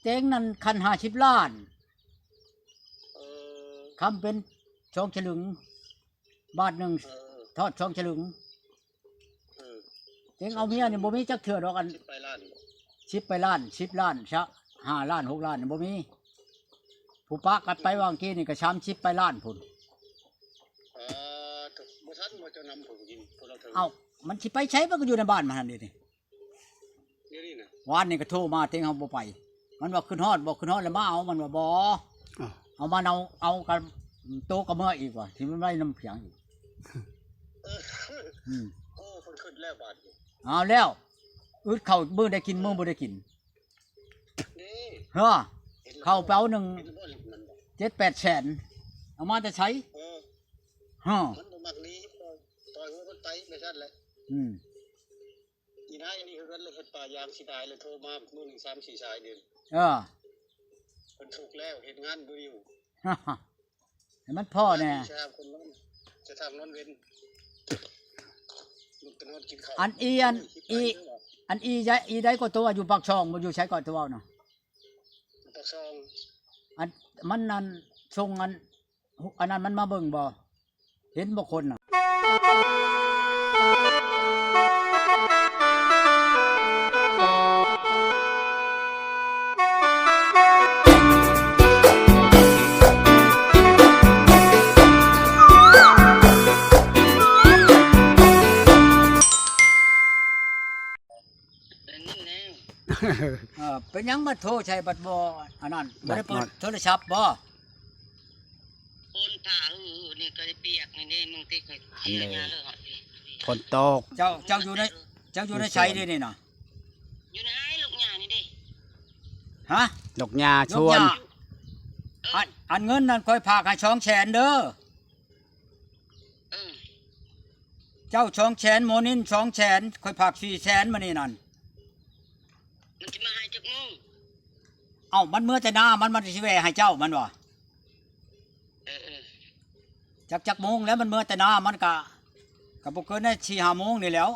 ເຕັງນັ້ນຄັນຫ້າສິບລ້ານ ເອີ ຄຳເປັນສອງສະລຶງ ບາດໜຶ່ງ ເອີ ທອດສອງສະລຶງ ເອີ ເຕັງເອົາເມຍນີ້ບໍ່ມີຈັກເທື່ອດອກ ອັນ ສິບປາຍລ້ານ ສິບປາຍລ້ານ ສິບລ້ານຊະ ຫ້າລ້ານ ຫົກລ້ານນີ້ບໍ່ມີ. ຜູ້ປະກັນໄປຫວ່າງກີ້ນີ້ກໍສາມສິບປາຍລ້ານພຸ້ນ. ເອີ ບໍ່ທັນບໍ່ເຈົ້ານຳຜູ້ຍິງ ພວກລາວເຖິງ ເອົ້າ ມັນຊິໄປໃສ ມັນກໍຢູ່ໃນບ້ານມັນຫັ້ນເດນີ້. ດຽວນີ້ນະ ວານນີ້ກໍໂທມາ ເຕັງເຮົາບໍ່ໄປ ມັນວ່າ "ຂຶ້ນຮອດບໍ່? ຂຶ້ນຮອດແລ້ວມາເອົາ" ມັນວ່າ "ບໍ່ ເອົາມາເອົາ ເອົາກັນໂຕກໍເມືອອີກວ່າ ຊິໄປໄວ້ນຳພຽງອີກ." ເອີ ອືມ ໂອ້ ເພິ່ນຂຶ້ນແລ້ວບາດນີ້ ເອົາແລ້ວ ອຶດເຂົ້າມື້ໄດ້ກິນ ມື້ບໍ່ໄດ້ກິນ ເອີ ເຮົາໄປເອົາໜຶ່ງ ເຈັດແປດແສນ ເອົາມາແຕ່ໃສ? ເອີ ຮະ ມັນບໍ່ມັກໜີ ປ່ອຍ ປ່ອຍຫົວມັນໄປແບບນັ້ນແຫຼະ ອືມ. ອີນາຍອັນນີ້ຄືກັນເລີຍ ເຮັດປ່າຢາງຊິຕາຍແລ້ວ ໂທມາມື້ໜຶ່ງສາມສີ່ສາຍເດ້ ເອີ ເພິ່ນທຸກແລ້ວ ເຮັດງານບໍ່ຢູ່ ໃຫ້ມັນພໍແດ່ ສະຖານຄົນນອນ ສະຖານນອນເວັນ ລຸກໄປນອນກິນເຂົ້າ ອັນອີ ອັນອີ ອັນອີໃດ ອີໃດກໍຕົວຢູ່ປາກຊ່ອງ ບໍ່ຢູ່ໃສກໍຕົວເນາະ ປາກຊ່ອງ ອັນມັນນັ້ນ ສົ່ງອັນ ອັນນັ້ນມັນມາເບິ່ງບໍ່? ເຫັນບໍ່ຄົນນະ? ເອີ ເປັນຫຍັງມາໂທໃສ່ບັດບໍ່ ອັນນັ້ນ ບໍ່ໄດ້ເປີດໂທລະສັບບໍ່? ຄົນຖ້າ ເອີ ນີ້ກໍໄດ້ປຽກນີ້ເດ້ ມຶງຕິ ຂ້ອຍເສຍຫຍ້າເລີຍ ຝົນຕົກ ເຈົ້າ ເຈົ້າຢູ່ໃນ ເຈົ້າຢູ່ໃນໃສເດນີ້ນະ? ຢູ່ໃນໄຮ່ລູກຫຍ້ານີ້ເດ້ ຮະ? ລູກຫຍ້າຊວນ ເອີ ອັນ ອັນເງິນນັ້ນຂ້ອຍຝາກໃຫ້ສອງແສນເດີ ເອີ ເຈົ້າສອງແສນ ໝໍນິນສອງແສນ ຂ້ອຍຝາກສີ່ແສນ ມື້ນີ້ນັ້ນ ມັນຊິມາໃຫ້ຈັກໂມງ? ເອົ້າ ມັນເມືອແຕ່ນາ ມັນ ມັນຊິແວ່ໃຫ້ເຈົ້າ ມັນວ່າ ເອີ ເອີ ຈັກ ຈັກໂມງແລ້ວ ມັນເມືອແຕ່ນາ ມັນກະ ກະບໍ່ເກີນສີ່ຫ້າໂມງນີ້ແຫຼ້ວ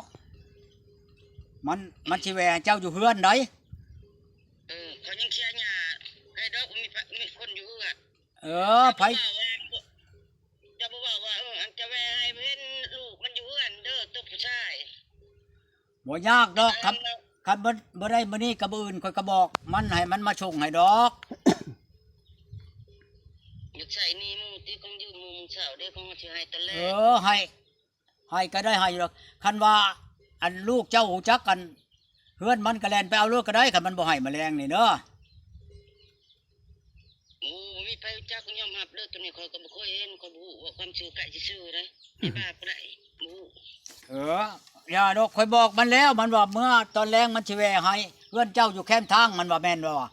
ມັນ ມັນຊິແວ່ໃຫ້ເຈົ້າຢູ່ເຮືອນໃດ ເອີ ຂ້ອຍຍັງເຄຍຫຍ້າໃຫ້ດອກ ມີ ມີຄົນຢູ່ເຮືອນ ເອີ ໃຜ ເຈົ້າບໍ່ເວົ້າວ່າ ເຈົ້າບໍ່ເວົ້າວ່າ ເອີ ອັນຈະແວ່ໃຫ້ເຫັນລູກມັນຢູ່ເຮືອນເດີ ຕົກຜູ້ຊາຍ ບໍ່ຍາກດອກ ຄັນ ຄັນບໍ່ ບໍ່ໄດ້ມື້ນີ້ກໍມື້ອື່ນຂ້ອຍກໍບອກມັນ ໃຫ້ມັນມາສົ່ງໃຫ້ດອກ ຢາກໃຊ້ໜີ້ໝູ່ຕິ ຂອງຢືມໝູ່ມື້ເຊົ້າເດ້ ຂອງຊິໃຫ້ຕອນແລງ ເອີ ໃຫ້ ໃຫ້ກໍໄດ້ໃຫ້ດອກ ຄັນວ່າ ອັນລູກເຈົ້າຮູ້ຈັກກັນ ເຮືອນມັນກໍແລ່ນໄປເອົາໂລດກໍໄດ້ ຄັນມັນບໍ່ໃຫ້ມາແລງນີ້ເດີ ໂອ້ ບໍ່ມີໃຜຮູ້ຈັກຍອມຮັບເດີ ໂຕນີ້ຂ້ອຍກໍບໍ່ເຄີຍເຫັນ ຂ້ອຍບໍ່ຮູ້ວ່າຄວາມຊື່ໃກ້ຊິຊື່ໃດ ໄປບາບກໍໄດ້ ບໍ່ຮູ້ ເອີ ຢ່າດອກ ຂ້ອຍບອກມັນແລ້ວ ມັນວ່າເມື່ອຕອນແລງມັນຊິແວ່ໃຫ້ ເຮືອນເຈົ້າຢູ່ແຄມທາງ ມັນວ່າ ແມ່ນບໍ່ວະ?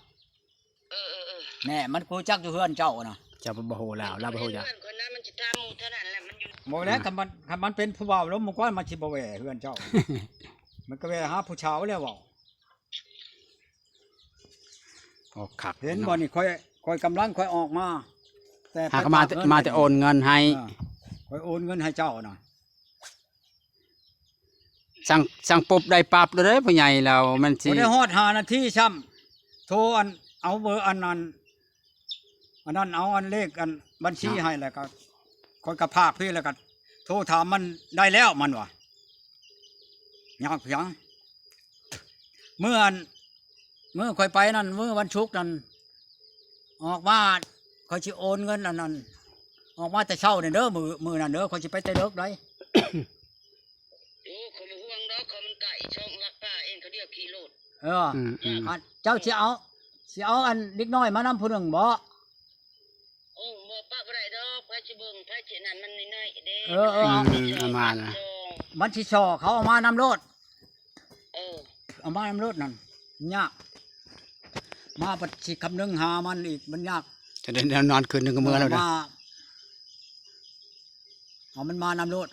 ເອີ ເອີ ເອີ ແນ່ ມັນຮູ້ຈັກຢູ່ເຮືອນເຈົ້ານະ ເຈົ້າບໍ່ຮູ້ລາວ ລາວບໍ່ຮູ້ຈັກ ເຮືອນຂ້ອຍນະ ມັນຊິຖາມໝູ່ເທົ່ານັ້ນແຫຼະ ມັນຢູ່ ບໍ່ແລ້ວ ຄັນມັນ ຄັນມັນເປັນຜູ້ບ່າວລົມໝູ່ກ້ອນ ມັນຊິບໍ່ແວ່ເຮືອນເຈົ້າ ມັນກໍແວ່ຫາຜູ້ສາວແລ້ວເວົ້າ ໂອ້ ຄັກ ເຫັນບໍ່ນີ້ ຂ້ອຍ ຂ້ອຍກຳລັງ ຂ້ອຍອອກມາ ແຕ່ ຫາກໍມາ ມາແຕ່ໂອນເງິນໃຫ້ ເອີ ຂ້ອຍໂອນເງິນໃຫ້ເຈົ້ານະ ສັ່ງ ສັ່ງປຸບໄດ້ປັບໂລດເດ້ ຜູ້ໃຫຍ່ລາວ ມັນຊິ ບໍ່ໄດ້ຮອດຫ້ານາທີຊ້ຳ ໂທອັນ ເອົາເບີອັນນັ້ນ ອັນນັ້ນ ເອົາອັນເລກອັນບັນຊີໃຫ້ ແລ້ວກໍຂ້ອຍກໍພາກພີ້ ແລ້ວກໍໂທຖາມມັນໄດ້ແລ້ວ ມັນວ່າ ຍາກຫຍັງ ມື້ອັນ ມື້ຂ້ອຍໄປນັ້ນ ມື້ວັນສຸກນັ້ນ ອອກມາ ຂ້ອຍຊິໂອນເງິນອັນນັ້ນ ອອກມາແຕ່ເຊົ້ານີ້ເດີ ມື້ ມື້ນັ້ນເດີ ຂ້ອຍຊິໄປແຕ່ເດິກໃດ ໂອ້ ຂ້ອຍບໍ່ຫ່ວງດອກ ຂ້ອຍມັນໃກ້ ຊ່ອງລັກປ່າເອງ ເຂົາດຽວຂີ່ໂລດ ເອີ ອືມໆ ອັນ ເຈົ້າຊິເອົາ ຊິເອົາອັນເດັກນ້ອຍມານຳຜູ້ໜຶ່ງບໍ? ໂອ້ ບໍ່ ປະບໍ່ໄດ້ດອກ ໃຜຊິເບິ່ງ ໃຜຊິນັ້ນ ມັນນ້ອຍໆເດ້ ເອີໆ ມັນຊິຊ່ອ ມັນຊິຊ່ອ ເຂົາເອົາມານຳໂລດ ເອີ ເອົາມານຳໂລດນັ້ນ ຍາກ ມາບັດຊິຄຳນຶງຫາມັນອີກ ມັນຍາກ ຈະໄດ້ນອນຄືນໜຶ່ງກໍເມືອແລ້ວເດີ ມາ ເອົາມັນມານຳໂລດ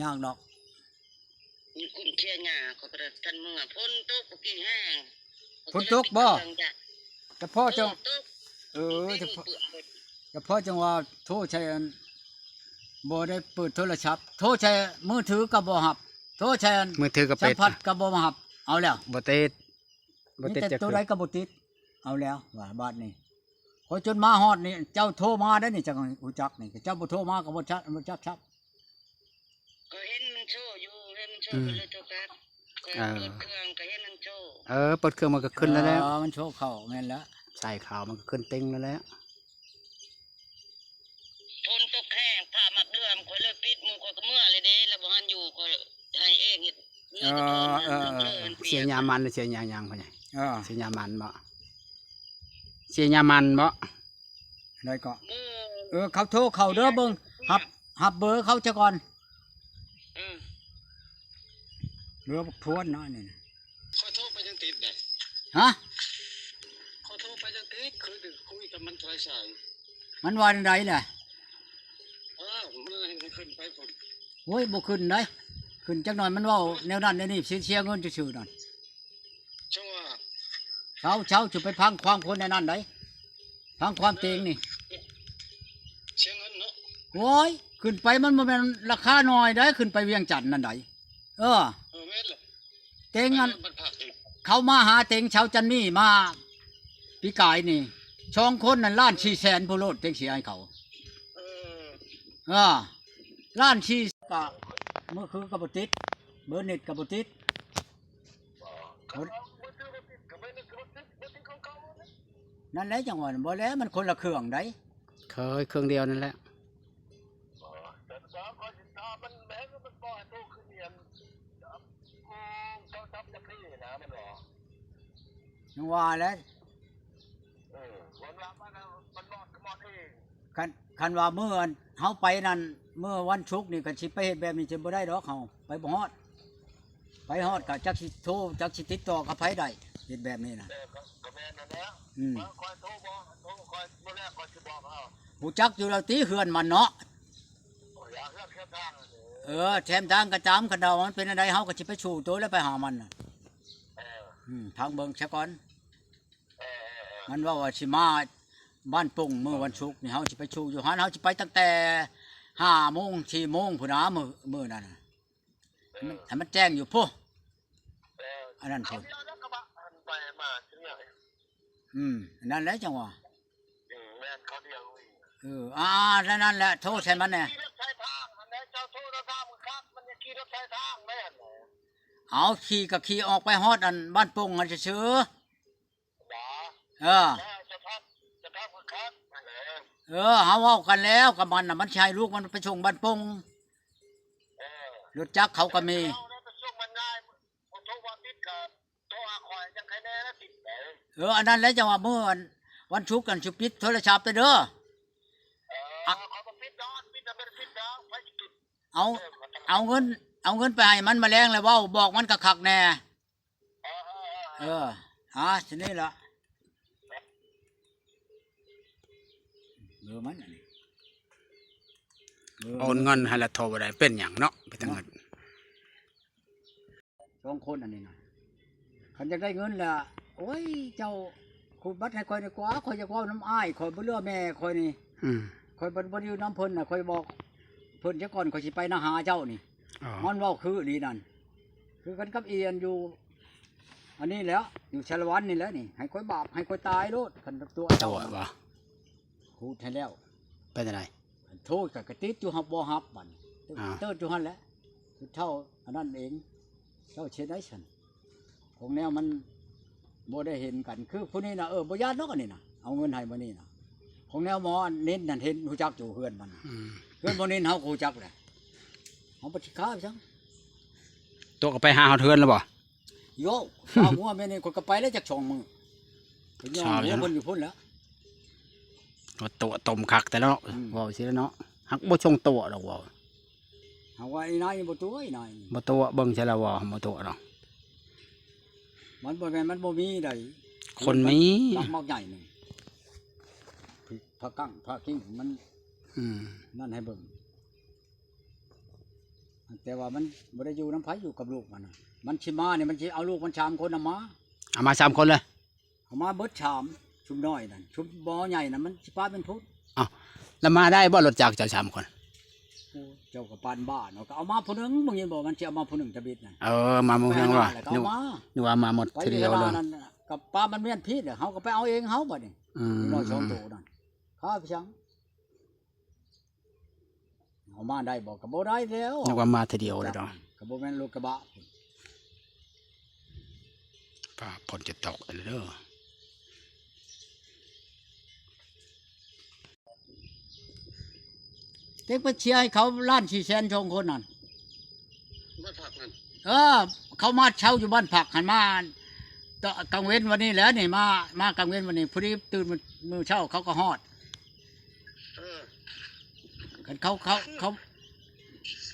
ຍາກດອກ ມີກຸ້ມເຄຍຫຍ້າ ຂ້ອຍກໍໄດ້ທັນເມືອ ຝົນຕົກກີ້ແຮງ ຝົນຕົກບໍ? ສະເພາະຈັ່ງ ເອີ ສະເພາະ ສະເພາະຈັ່ງວ່າໂທໃສ່ອັນ ບໍ່ໄດ້ເປີດໂທລະສັບ ໂທໃສ່ມືຖືກໍບໍ່ຮັບ ໂທໃສ່ອັນ ມືຖືກໍປິດ ສຳຜັດກໍບໍ່ຮັບ ເອົາແລ້ວ ບໍ່ຕິດ ບໍ່ຕິດຈັກເທື່ອ ມີແຕ່ໂຕໃດກໍບໍ່ຕິດ. ເອົາແລ້ວວ່າບາດນີ້ ຂ້ອຍຈົນມາຮອດນີ້ ເຈົ້າໂທມາໄດ້ນີ້ ຈັ່ງຮູ້ຈັກນີ້ ເຈົ້າບໍ່ໂທມາກໍບໍ່ຈັກ ບໍ່ຈັກຊັບ. ກໍເຫັນມັນໂຊຢູ່ ເຫັນມັນໂຊ ອືມ ກໍເລີຍໂທກັບ. ເອີ ເອີ ເປີດເຄື່ອງກໍເຫັນມັນໂຊ. ເອີ ເປີດເຄື່ອງມັນກໍຂຶ້ນແລ້ວແຫຼະ. ເອີ ມັນໂຊເຂົ້າ ແມ່ນແລ້ວ ສາຍຂາວມັນກໍຂຶ້ນເຕັງແລ້ວແຫຼະ. ຝົນຕົກແຮງ ຟ້າມາເຫຼື້ອມ ຂ້ອຍເລີຍປິດ ໝູ່ຂ້ອຍກໍເມືອເລີຍເດ້ ລະບໍ່ທັນຢູ່ ຂ້ອຍໃຫ້ເອງເຮັດ. ເອີ ເອີ ເອີ ເອີ ເສຍຫຍ້າມັນ ເສຍຫຍ້າຫຍັງພໍ່ໃຫຍ່? ເອີ ເສຍຫຍ້າມັນບໍ? ເສຍຫຍ້າມັນບໍ? ໄດ້ກໍ ເອີ ເອີ ເຂົາໂທເຂົ້າເດີ ເບິ່ງ ຮັບ ຮັບເບີເຂົາຊະກ່ອນ. ເອີ ເບີບັກທວນເນາະ ອັນນີ້ນະ. ຂ້ອຍໂທໄປຍັງຕິດເດ້. ຮະ? ຂ້ອຍໂທໄປຍັງຕິດ ຄືຄຸຍກັບມັນໂທລະສາຍ. ມັນວ່າແນວໃດລະ? ເອີ ມັນໃຫ້ຂຶ້ນໄປພຸ້ນ. ໂອ້ຍ ບໍ່ຂຶ້ນໃດ໋ ຂຶ້ນຈັກໜ່ອຍ ມັນເວົ້າແນວນັ້ນແນວນີ້ ຊິເສຍເງິນຊື່ໆນັ້ນ. ຈັ່ງວ່າ ເຊົາໆ ຈະໄປຟັງຄວາມຄົນໃນນັ້ນໃດ໋ ຟັງຄວາມເຕັງນີ້ ເສຍເງິນເນາະ. ໂອ້ຍ ຂຶ້ນໄປມັນບໍ່ແມ່ນລາຄານ້ອຍໃດ໋ ຂຶ້ນໄປວຽງຈັນນັ້ນໃດ໋. ເອີ ເອີ ແມ່ນແຫຼະ ເຕັງອັນ ເຂົາມາຫາເຕັງເຊົາຈັນມີມາປີກາຍນີ້ ສອງຄົນນັ້ນລ້ານສີ່ແສນພຸ້ນໂລດ ເຕັງເສຍໃຫ້ເຂົາ. ເອີ ເອີ ລ້ານສີ່ ກໍມືຖືກໍບໍ່ຕິດ ເບີເນັດກໍບໍ່ຕິດ. ນັ້ນແຫຼະ ຈັ່ງວ່າ ບໍ່ແລ້ວ ມັນຄົນລະເຄື່ອງໃດ໋. ເຄີຍ ເຄື່ອງດຽວນັ້ນແຫຼະ. ຈັ່ງວ່າແຫຼະ ຄັນ ຄັນວ່າມື້ອັນເຮົາໄປນັ້ນ ມື້ວັນສຸກນີ້ ຄັນຊິໄປເຮັດແບບນີ້ ຈະບໍ່ໄດ້ດອກ ເຮົາໄປບໍ່ຮອດ. ໄປຮອດກໍຈັກຊິໂທ ຈັກຊິຕິດຕໍ່ກັບໃຜໄດ້ ເຮັດແບບນີ້ນະ. ເອີ ກໍ ກໍແມ່ນນັ້ນແຫຼະ. ອືມ ຂ້ອຍໂທບໍ່ ໂທຂ້ອຍມື້ແລກ ຂ້ອຍຊິບອກເອົາ. ຮູ້ຈັກຢູ່ແລ້ວຕິ ເຮືອນມັນເນາະ. ໂອ້ຍ ເຮືອນແຄມທາງ. ເອີ ແຄມທາງກໍຕາມ ຄັນວ່າມັນເປັນອັນໃດ ເຮົາກໍຊິໄປສູ້ໂຕແລ້ວໄປຫາມັນນະ. ເອີ ອືມ ຟັງເບິ່ງຊະກ່ອນ. ເອີ ເອີ ເອີ ມັນເວົ້າວ່າຊິມາບ້ານປົງມື້ວັນສຸກນີ້ ເຮົາຊິໄປສູ້ຢູ່ຫັ້ນ ເຮົາຊິໄປຕັ້ງແຕ່ຫ້າໂມງ ສີ່ໂມງພຸ້ນນະ ມື້ ມື້ນັ້ນນະ. ໃຫ້ມັນ ໃຫ້ມັນແຈ້ງຢູ່ພຸ້ນ ເອີ ອັນນັ້ນພຸ້ນ. ອືມ ນັ້ນແຫຼະ ຈັ່ງວ່າ ອືມ ແມ່ນເຂົາດຽວ. ເອີ ອ່າ ນັ້ນແຫຼະ ໂທໃສ່ມັນແດ່. ຂີ່ລົດໄຖທາງຫັ້ນແຫຼະ ເຈົ້າໂທນຳທາງມັນຄັກ ມັນຍັງຂີ່ລົດໄຖທາງແມ່ນ. ເອົາ ຂີ່ກໍຂີ່ອອກໄປຮອດອັນບ້ານປົງຫັ້ນຊື່ໆ. ເອີ ເອີ ສະພາບ ສະພາບຄືຄັກຫັ້ນແຫຼະ. ເອີ ເຮົາເວົ້າກັນແລ້ວກັບມັນນະ ມັນຊິໃຫ້ລູກມັນໄປສົ່ງບ້ານປົງ. ເອີ ລົດຈັກເຂົາກໍມີ ເອົາໄດ້ໄປສົ່ງມັນງ່າຍ ບໍ່ໂທວ່າຕິດກໍໂທຫາຂ້ອຍ ຈັ່ງໃຄແນ່ລະຕິດໄດ. ເອີ ອັນນັ້ນແຫຼະ ຈັ່ງວ່າມື້ວັນ ວັນສຸກນັ້ນຊິປິດໂທລະສັບໄປເດີ. ເອີ ຂ້ອຍບໍ່ປິດດອກ ປິດນະ ບໍ່ໄດ້ປິດດອກ ໃຜຊິປິດ. ເອົາ ເອີ ເອົາເງິນ ເອົາເງິນໄປໃຫ້ມັນມາແລງແລ້ວເວົ້າ ບອກມັນຄັກໆແນ່. ເອີ ຫາຊິນີ້ລະ ເບີມັນອັນນີ້ ເບີ ໂອນເງິນໃຫ້ລະໂທບໍ່ໄດ້ ເປັນຫຍັງເນາະ ເປັນຫຍັງ. ສອງຄົນອັນນີ້ນະ ຄັນຢາກໄດ້ເງິນລະ ໂອ້ຍ ເຈົ້າຂູດບັດໃຫ້ຂ້ອຍດີກວ່າ ຂ້ອຍຢາກເວົ້ານຳອ້າຍຂ້ອຍ ບໍ່ເຫຼືອແມ່ຂ້ອຍນີ້. ອືມ ຂ້ອຍບໍ່ ບໍ່ໄດ້ຢູ່ນຳເພິ່ນນະ ຂ້ອຍບອກເພິ່ນຊະກ່ອນ ຂ້ອຍຊິໄປນະຫາເຈົ້ານີ້. ອໍ ມັນເວົ້າຄືອີ່ຫຼີນັ້ນ ຄືກັນກັບອີ່ອັນຢູ່ ອັນນີ້ແຫຼະ ຢູ່ສາລະວັນນີ້ແຫຼະນີ້ ໃຫ້ຂ້ອຍບາບ ໃຫ້ຂ້ອຍຕາຍໂລດ ຄັນຕົວະ ຕົວະບໍ່? ຂູດໃຫ້ແລ້ວ ເປັນຈັ່ງໃດ? ໂທກໍກະຕິດຢູ່ ຮັບບໍ່ຮັບບັດນີ້ ອ່າ ເຕີດຢູ່ຫັ້ນແຫຼະ ຄືເທົ່າອັນນັ້ນເອງ. ເຈົ້າເຮັດໄດ້ຊັ້ນ ຂອງແນວມັນບໍ່ໄດ້ເຫັນກັນ ຄືຜູ້ນີ້ນະ ເອີ ບໍ່ຢ້ານດອກອັນນີ້ນະ ເອົາເງິນໃຫ້ມື້ນີ້ນະ. ຂອງແນວໝໍເນັນນັ້ນ ເຫັນ ຮູ້ຈັກຢູ່ເຮືອນມັນ. ອືມ ເຮືອນໝໍເນັນເຮົາກໍຮູ້ຈັກແຫຼະ ເຮົາບໍ່ຊິຄ້າຈັ່ງ. ຕົວະກໍໄປຫາຮອດເຮືອນແລ້ວບໍ່? ໂຢ ຊາວຫົວແມ່ນີ້ ຂ້ອຍກໍໄປແລ້ວຈັກສອງມື້ ໄປຍ້ອງຫົວເພິ່ນຢູ່ພຸ້ນແຫຼະ. ວ່າຕົວະຕົ້ມຄັກແທ້ເນາະ. ອືມ ເວົ້າຊີ້ແຫຼະເນາະ ຫາກບໍ່ຊົງຕົວະດອກເວົ້າ. ຫາກວ່າອີ່ນາຍບໍ່ຕົວະ ອີ່ນາຍບໍ່ຕົວະ ເບິ່ງໃສ່ລະວ່າບໍ່ຕົວະເນາະ. ມັນບໍ່ແມ່ນມັນບໍ່ມີໃດ ຄົນມີ ຫຼັງໝາກໃຫຍ່ໜຶ່ງ ພະກັງພະກິ້ງມັນ. ອືມ ນັ້ນໃຫ້ເບິ່ງ ແຕ່ວ່າມັນບໍ່ໄດ້ຢູ່ນຳໃຜ ຢູ່ກັບລູກມັນນະ. ມັນຊິມານີ້ ມັນຊິເອົາລູກມັນສາມຄົນນຳມາ ເອົາມາສາມຄົນເລີຍ. ເອົາມາເບິດສາມ ຊຸມນ້ອຍນັ້ນ ຊຸມບໍ່ໃຫຍ່ນັ້ນ ມັນຊິປະເປັນພຸ້ນ. ອ້າວ ລະມາໄດ້ບໍ່ລົດຈັກເຈົ້າສາມຄົນ? ໂອ້ ເຈົ້າກໍປານບ້າເນາະ ກໍເອົາມາຜູ້ໜຶ່ງ ບໍ່ຍິນບໍ່ ມັນຊິເອົາມາຜູ້ໜຶ່ງຕະບິດນັ້ນ. ເອີ ມາມື້ເຮືອງວ່າ ແລ້ວກໍເອົາມາ ນຶກວ່າມາໝົດທີດຽວເລີຍ. ໄປຢູ່ເວລານັ້ນ ກັບປາມັນແມ່ນພີດແຫຼະ ເຮົາກໍໄປເອົາເອງເຮົາບັດນີ້ ອືມ ນ້ອຍສອງໂຕນັ້ນ ຂ້າໄປຫຍັງ ເອົາມາໄດ້ບໍ່ ກໍບໍ່ໄດ້ແລ້ວ ນຶກວ່າມາເທື່ອດຽວເລີຍເນາະ ກໍບໍ່ແມ່ນລົດກະບະ ຟ້າຝົນຈະຕົກແລ້ວເດີ. ເຕັກໄປເຊຍໃຫ້ເຂົາລ້ານສີ່ແສນ ສອງຄົນນັ້ນ ບ້ານພັກນັ້ນ ເອີ ເຂົາມາເຊົ່າຢູ່ບ້ານພັກຫັ້ນ ມາຕອນກາງເວັນວັນນີ້ແຫຼະນີ້ ມາ ມາກາງເວັນວັນນີ້ ພໍດີຕື່ນມື້ເຊົ້າເຂົາກໍຮອດ ເອີ ຄັນເຂົາ ເຂົາ ເຂົາ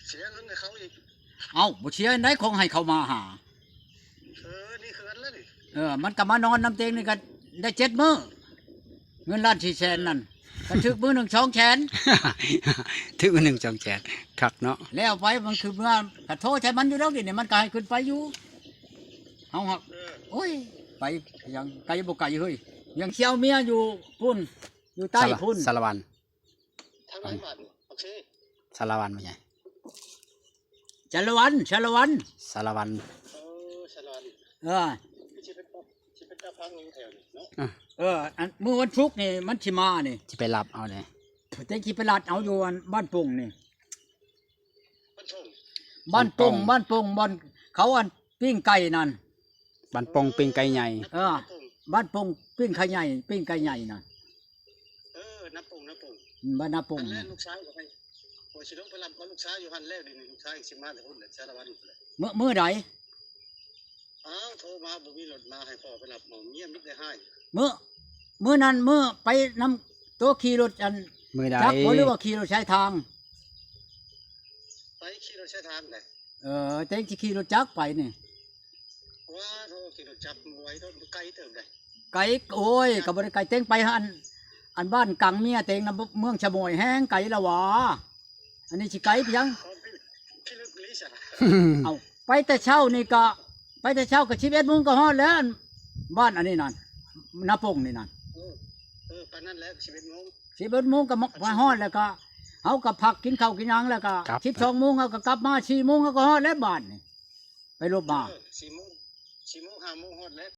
ເສຍເງິນໃຫ້ເຂົາອີກ ເອົ້າ ບໍ່ເສຍໃດ ຂອງໃຫ້ເຂົາມາຫາ ເອີ ນີ້ເຮືອນແລ້ວນີ້ ເອີ ມັນກໍມານອນນຳເຕັງນີ້ກໍໄດ້ເຈັດມື້ ເງິນລ້ານສີ່ແສນນັ້ນ ກໍຖືກມື້ໜຶ່ງສອງແສນ ຖືກມື້ໜຶ່ງສອງແສນ ຄັກເນາະ ແລ້ວໄປມັນຄືເມືອ ກໍໂທໃສ່ມັນຢູ່ດອກ ດຽວນີ້ມັນກໍໃຫ້ຂຶ້ນໄປຢູ່ ເຮົາຫາກ ເອີ ໂອ້ຍ ໄປຫຍັງ ໄກບໍ່ໄກເຮີ້ຍ ຍັງຊິເອົາເມຍຢູ່ພຸ້ນ ຢູ່ໃຕ້ພຸ້ນ ສາລະວັນ ທາງໃດບ້ານ ໂອເຄ ສາລະວັນບໍ່ໃຫຍ່ ສາລະວັນ ສາລະວັນ ສາລະວັນ ເອີ ສາລະວັນ ເອີ ຄືຊິເປັນ ຊິເປັນຕາຟັງຢູ່ແຖວນີ້ເນາະ ເອີ ອັນມື້ວັນສຸກນີ້ມັນຊິມານີ້ ຊິໄປຮັບເອົານີ້ ເຕັງຊິໄປລັດເອົາຢູ່ອັນບ້ານປົງນີ້ ບ້ານປົງ ບ້ານປົງ ບ້ານປົງ ບ່ອນເຂົາອັນປີ້ງໄກ່ນັ້ນ ບ້ານປົງປີ້ງໄກ່ໃຫຍ່ ເອີ ບ້ານປົງປີ້ງໄກ່ໃຫຍ່ ປີ້ງໄກ່ໃຫຍ່ນັ້ນ ເອີ ນາປົງ ນາປົງ ບ້ານນາປົງ ອັນນັ້ນລູກຊາຍກໍໄປ ຂ້ອຍຊິລົງໄປຮັບເອົາລູກຊາຍຢູ່ຫັ້ນແລ້ວ ດຽວນີ້ລູກຊາຍຊິມາແຕ່ພຸ້ນແຫຼະ ສາລະວັນພຸ້ນແຫຼະ ມື້ ມື້ໃດ? ອ້າວ ໂທມາບໍ່ມີລົດມາໃຫ້ພໍ່ໄປຮັບເອົາ ເມຍມິດໄດ້ຮ້າຍ ມື້ ມື້ນັ້ນ ມື້ໄປນຳໂຕຂີ່ລົດອັນ ມື້ໃດ ຈັກບໍ່ ຫຼືວ່າຂີ່ລົດສາຍທາງ? ໄປຂີ່ລົດສາຍທາງໃດ ເອີ ແຕ່ຊິຂີ່ລົດຈັກໄປນີ້ ວ່າໂທ ຂີ່ລົດຈັກບໍ່ໄຫວດອກ ໄກເຕີບໃດ ໄກ ໂອ້ຍ ກໍບໍ່ໄດ້ໄກ ເຕັງໄປອັນ ອັນບ້ານກັງເມຍເຕັງນະ ເມືອງສະໝວຍ ແຮງໄກລະຫວາ ອັນນີ້ຊິໄກໄປຫຍັງ ພິລຶກອີຫຼີຊະ ເອົ້າ ໄປແຕ່ເຊົ້ານີ້ກະ ໄປແຕ່ເຊົ້າກະສິບເອັດໂມງກໍຮອດແລ້ວ ບ້ານອັນນີ້ນັ້ນ ນາປົງນີ້ນັ້ນ ເອີ ເອີ ປານນັ້ນແຫຼະ ສິບເອັດໂມງ ສິບເອັດໂມງກໍມາຮອດແລ້ວກະ ເຮົາກໍພັກກິນເຂົ້າກິນຫຍັງແລ້ວກະ ສິບສອງໂມງເຮົາກໍກັບມາ ສີ່ໂມງເຮົາກໍຮອດແລ້ວບ້ານນີ້ ໄປລົບມາ ເອີ ສີ່ໂມງ ສີ່ໂມງ ຫ້າໂມງຮອດແລ້ວ